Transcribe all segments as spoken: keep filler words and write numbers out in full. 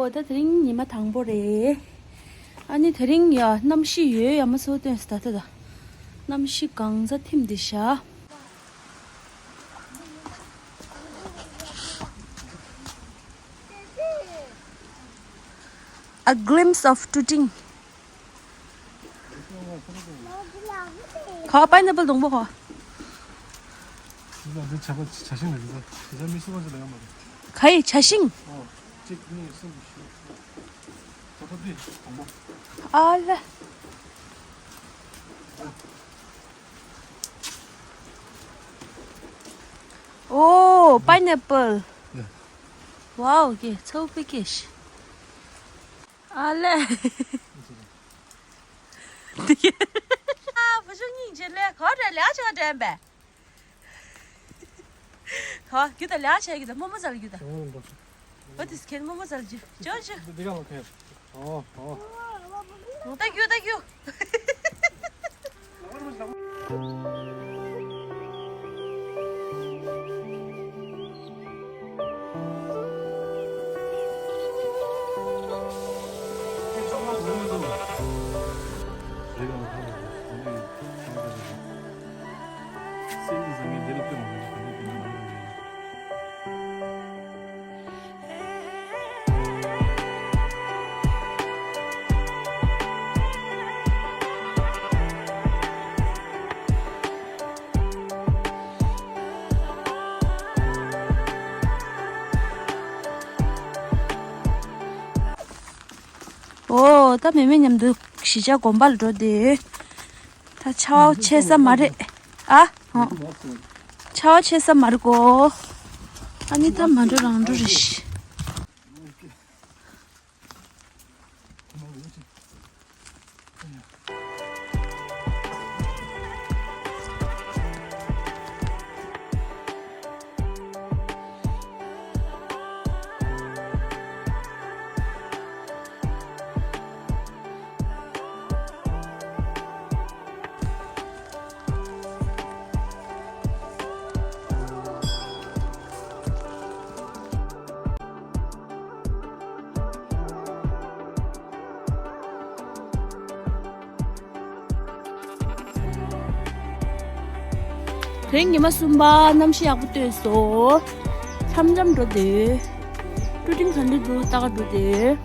ད་དེ་རིང་ཉི་མ་དང་པོ་རེད། ཨ་ནི་དེ་རིང་ཡ་གནམ་གཤིས་ཡོད་ཡ་མ་སོ་སྟོན་སི་ད་ད་ད། གནམ་གཤིས་གང་ཚ་ཐིམ་དེ་ཤ། A glimpse of Tuting. ཁ་པའི་ནེ་པལ་སྡོང་པོ་ཁ། འདི་ཚོ་འདི་བྱ་བ་བྱ་ཤིང་རེད། འདི་ཚོ་འདི་ཚོ་མི་སུ་བ་ཞིག་ལ་ཡོད་མ་རེད། ག་ཡི་བྱ་ཤིང་། ཨོ། གཅིག་གཉིས་གསུམ་བཞི། ད་ལྟ་འདི་སྡོང་པོ། ཨ་ལ། ཨོ། པའི་ནེ་པལ། ཡ། ཝའོ། ཀེ་ཚའོ་པི་ཀེ་ཤི། ཨ་ལེ། ཨ་བུ་ཆུང་སྙིང་རྗེ་ལེ་གོ་རེ་ལེ་ཨ་ཆོ་དྲན་པས། གོ་རྒྱུ་ད་ལེ་ཨ་ཆ་རྒྱུ་ད་རྨོ་མོ་ཟ་ལ་རྒྱུ་ད། ཨོ་དེ་སྐད་རྨོ་མོ་ཟ་ལ་རྒྱུ་ཅོ་ཅོ། འདི་ག་ལ་ཁེ། ཨོ་ཨོ། ད་རྒྱུ་ད་རྒྱུ། ཨོ། ད་མེ་མེ་མཉམ་དུ་གཞིས་ཆགས་དགོན་པ་ལ་འགྲོ་དེ། ད་ཆར་པ་ཆེ་ས་མ་རེད། ཨ། ཧོ། ཆར་པ་ཆེ་ས་མ་རེད་གོ། ཨ་ནི་ད་མ་འགྲོ་རང་འགྲོ་རེད་ཤི། དེ་རིང་ཉི་མ་གསུམ་པ་གནམ་གཤིས་ཡག་པོ་སྟོན་སོང་། འཆམ་འཆམ་འགྲོ་དེ། ཀྲུ་ཀྲིང་ག་འདྲ་འདུག་ལྟ་ག་འགྲོ་དེ།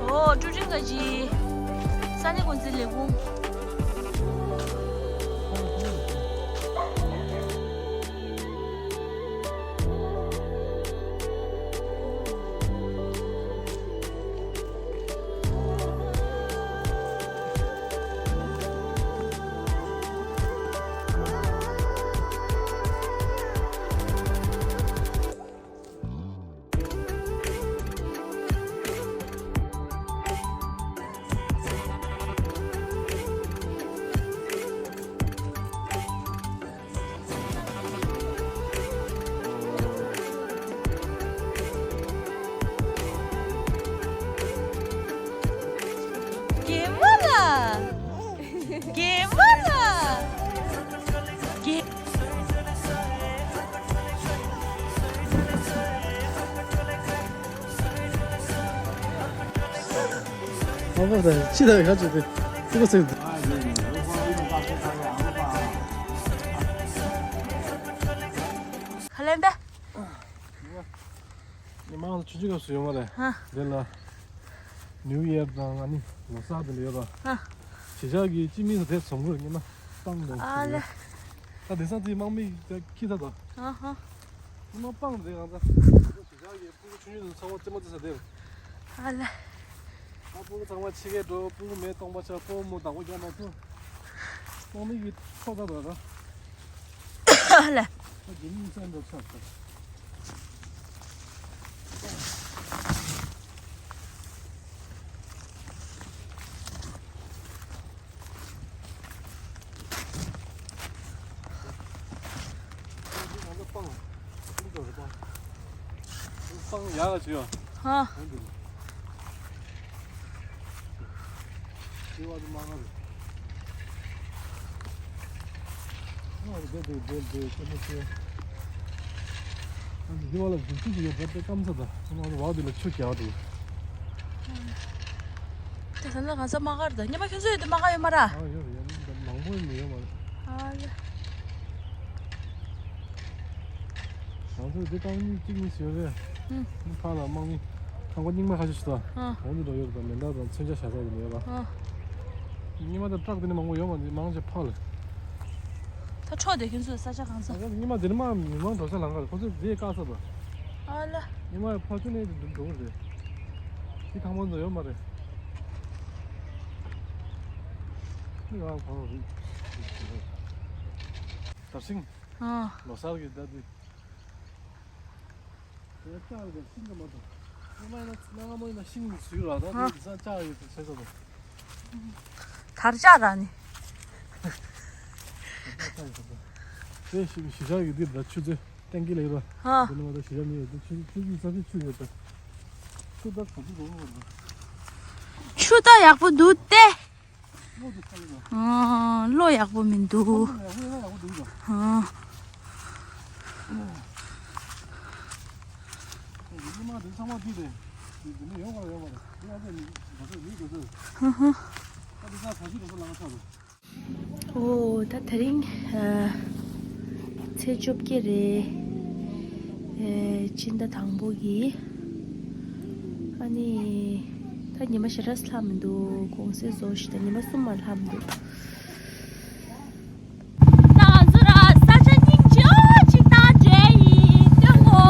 ཨོ། ཀྲུ་ཀྲིང་ག་ཅི། ས་གནས་འགོ་འཛིན་ལས་ཁུངས། གད་མོ་ལ། གད་མོ་ལ། གད། ཨ་ཕ་ད་ཅི་ད་ག་ཅི་དེ་ཙི་གོ་ཙི། ག་ལེན་པས། ཉི་མ་ལ་ཆུང་ཆུང་སྐབས་སུ་ཡོང་བ་རེད། ཧ། འདི་ལ་ནིའུ་ཡར་དང་ཨ་ནི་ལོ་གསར་དེ་འདྲ་ཡོད་པ། ཧ། གཞིས་ཆགས་ཀྱི་སྤྱི་མི་ཚོ་དེ་འཛོམས་གི་རེད། སྔོན་མ་བཏང་འདུག་ཨ་ལེ། ད་དེང་སང་དེ་དམག་མི་དེ་ཁྱི་ད་དང་། ཨ་ཧ། སྔོན་མ་སྤང་དེ་གང་ཚ། གཞིས་ཆགས་ཀྱི་སྤུ་གུ་ཆུང་ཆུང་ཚོ་ཚང་མ་རྩེད་མོ་རྩེ་ས་དེ་རེད། ཨ་ལེ། ད་སྤུ་གུ་ཚང་མ་ཕྱི་རྒྱལ་འགྲོ། སྤུ་གུ་མེད་སྟོང་པ་ཆགས། སྤོ་མོ་བདག་པོ་རྒྱག་མ་ཐུབ། དམག་མི་གི་ཁྲོ་ད་ད་ད། ཨ་ལེ། ད་རྒྱུན་མི་སེམས་འགྲོ་ཆགས་ད། ཡག་ལ་བྱོས། ཧ། འདི་བ་དུ་མ་ང་རེད། ང་རེད་དེ་དེ་དེ་དེ་ཁྱེད་མི་ཤེས། ཨ་འདི་བ་ལ་འཛུགས་ཚུལ་ཞིག་ཡོད་པ་དེ་སྐམ་ས་དང་ང་རེད་བ་དེ་ལ་ཆུ་རྒྱག་འདུག་དེ་ས་ན་གང་ས་མ་གར་དང་ཉི་མ་ཁྱོད་ཚོ་ཡོད་དེ་མ་ག་ཡོད་མ་ར། ཨ་ཡོད་ཡོད་མང་པོ་ཡོད་མ་ཡོད་མ་རེད། ཨ་ལ། ང་ཚོ་འདི་བཏང་མི་གཅིག་གཉིས་ཡོད་རེད། ཧུམ། ཕར་ལ་དམག་མི་ཁང་པ་རྙིང་མ་ཁ་ཤས་ཤིག་དང་། ཨ། གོང་དུ་འགྲོ་ཡོད་པ་དང་མེ་མདའ་དང་མཚོན་ཆ་བཞག་ས་དེ་ཡོད་པ། ཨ། རྙིང་མ་དང་ཊག་དེ་ནི་མང་པོ་ཡོད་མ་འདི་མང་ཆེ་ཕར་ལ། ད་འཕྲོག་དེ་ཁྱོད་ཚོའི་ས་ཆ་གང་ས། ཨ་རྙིང་མ་དེ་ནི་མ་མི་མང་འགྲོ་ས་ལང་ག་རེད། ཁོ་ཚོས་རྫས་བཀག་ས་དང་། ཨ་ལ། རྙིང་མ་ཕར་ཚུར་ནས་འགྲོ་གི་རེད། དེ་ཁང་པ་འདི་ཡོད་མ་རེད། ཁྱོད་རང་གང་རེད། དར་སིང་། ཨ། ལོ་གསར་གྱི་ཟླ་འདི། དེ་ལྕགས་ཡོད་པའི་ཤིང་གི་མ་གཏོགས། སྔ་མ་ཡིན་ན་སྔ་མོ་ཡིན་ན་ཤིང་ནས་བཟོས་ཡོད་ར། ད་ཨ། དེ་ས་ལྕགས་ཡོད་པའི་ཚེ་ས་དང་། དར་ལྕགས་ར་ནི། དེ་ཞི་ཞི་ཆགས་ཡོད་དུས་ད་ཆུ་ཚོད་ཏན་ཏིག་ལ་ཡོད་ར། ཨ། དེ་ནི་མ་གཏོགས་ཞི་ཆགས་མི་ཡོད་དུས་ཆུ་ཆུ་ཚོད་ས་ཚོད་ཆུ་ཡོད་ད། ཆུ་ད་ག་ཚོད་འགྲོ་གི་ར། ཆུ་ད་ཡག་པོ་འདུག་སྟེ། ཨ། བློ་ཡག་པོ་མི་འདུག་ཨ། ཧ་ཧ། ཨོ་ད་དེ་རིང་ཨ། ཚེས་བཅོ་བརྒྱད་རེད། ཨེ། སྤྱི་ཟླ་དང་པོ་གི། ཨ་ནི། ད་ཉི་མ་ཞེ་དྲག་ལྷག་མི་འདུག་གུང་སེང་བཟོ་ཞིག་དང་ཉི་མ་གསུམ་མ་ལྷག་མི་འདུག་ད་ང་ཚོ་ར་ས་ཆ་སྙིང་རྗེ་པོ་ཅིག་ནང་འདྲེས་ཡིན་སྟོན་གོ།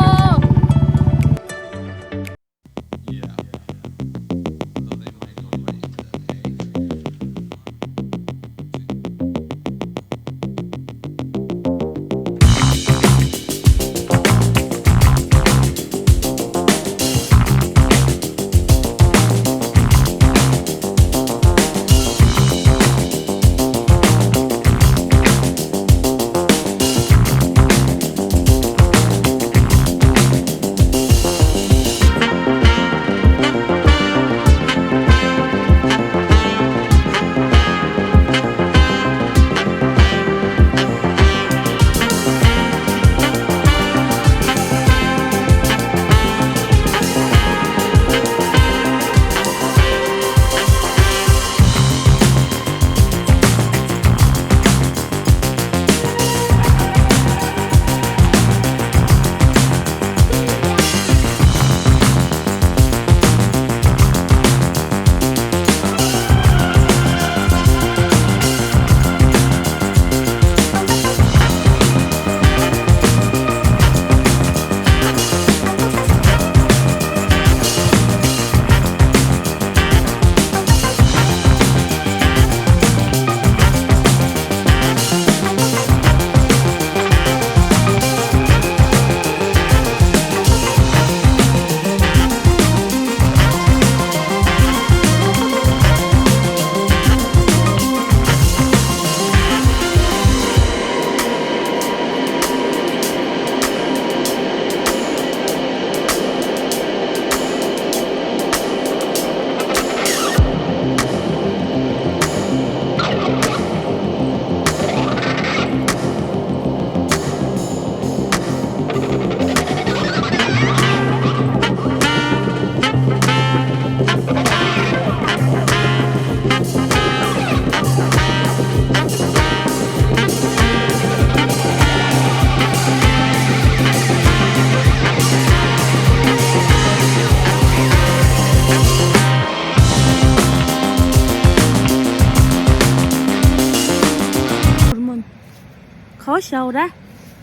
ག་བ་ཤའོ་ར།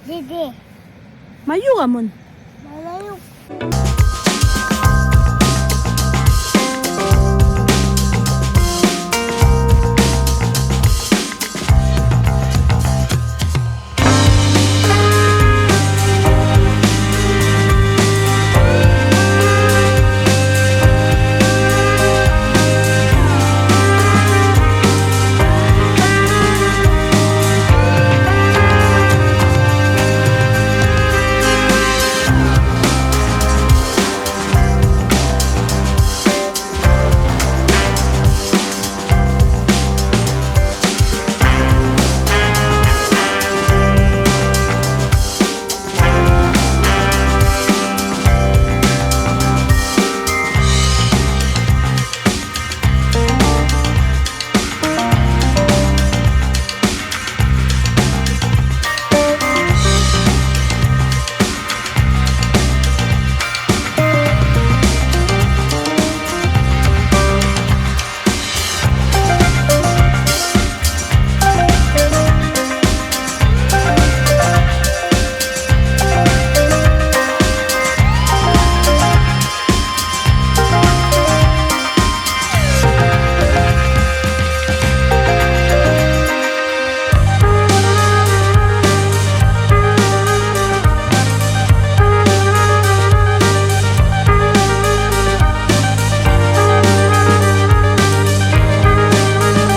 དེ་དེ། མ་གཡུག་ག་མོན། མ་མ་གཡུག